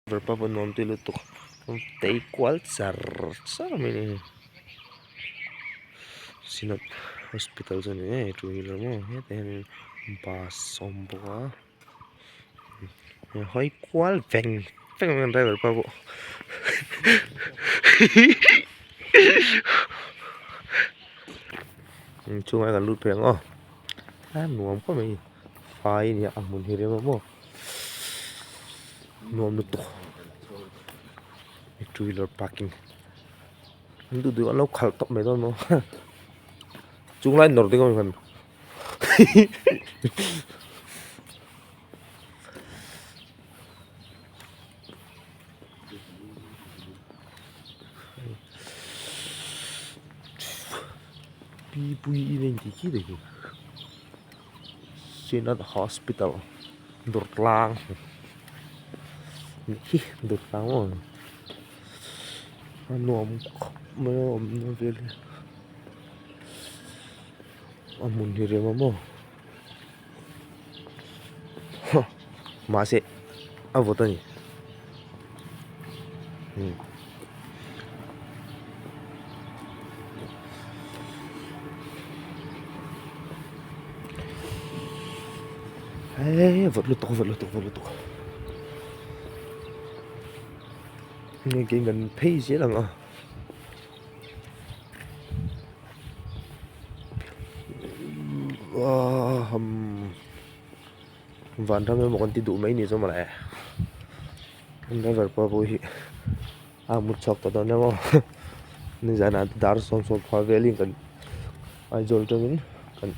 Verpa pawh nuam ti lutuk tei kual char char mai a ni Synod hospital chu a ni ngei two wheeler maw hetah hian bus a awm bawk a hawi kual veng veng mai a driver pa pawh chungah hian kan lut phei ang aw a nuam khawp mai fai a ni a a hmun hi rem a maw. Nuam lutuk two wheeler parking an duh duh an lo khalh tawp mai dawn maw chung lai nawr ding awm hian pi pui in a intih khi daih hi. Synod Hospital Durtlang hi Durtlang maw a nuam khawp mai a awmna vel hi a hmun hi rem a maw mahse a vawt a ni. Eee vawt lutuk vawt lutuk vawt lutuk nge kei kan phei zel ang a ahh vanram emaw kan ti duh mai ni chu mawle driver pawh hi a mut chhuak tawh dawn emaw nizanah dar sawm sawm pahnih velin kan Aizawl atangin kan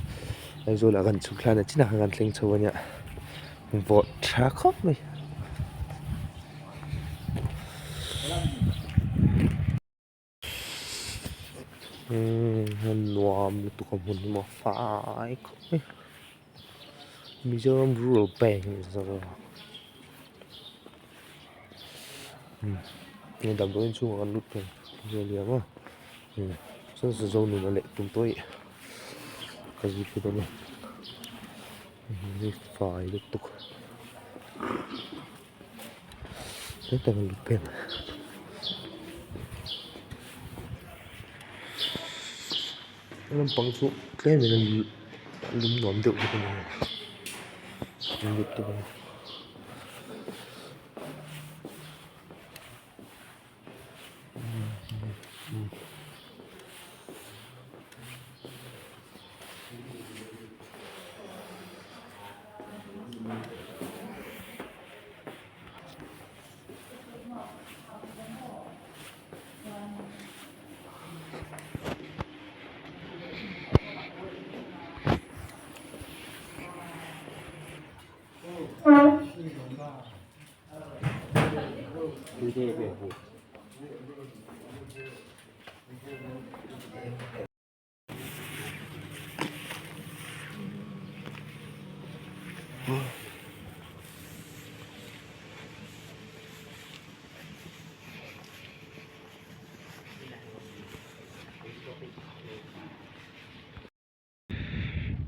Aizawlah kan chhuk thla na chinah khan kan thleng chho ania vawt tha khawp mai. Nuam lutuk a hmun hi maw fai khawp mai Mizoram Rural Bank Hei damdawiin chhungah kan lut thei a liam a chuan sazaw nun a leh tum tawh a ih ka zui phei dawn a ni fai lutuk hetah kan lut phei ang lampang chu tlem in a lum nuam deuh bawk a ni lutuk a ni.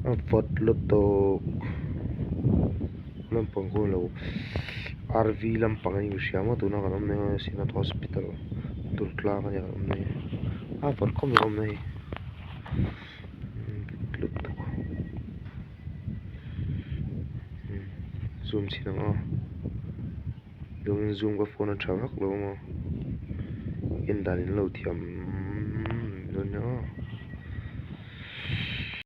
A vawt lutuk lampang khu lo rv lampang a ni hria maw tuna kan awm na hi synod hospital durtlang a nia kan awm na hi a vawt khawp mai awm na hi lutuk zoom chhin ang aw zoom ka phone a tha vak lo maw en dan in lo thiam dawn nia aw.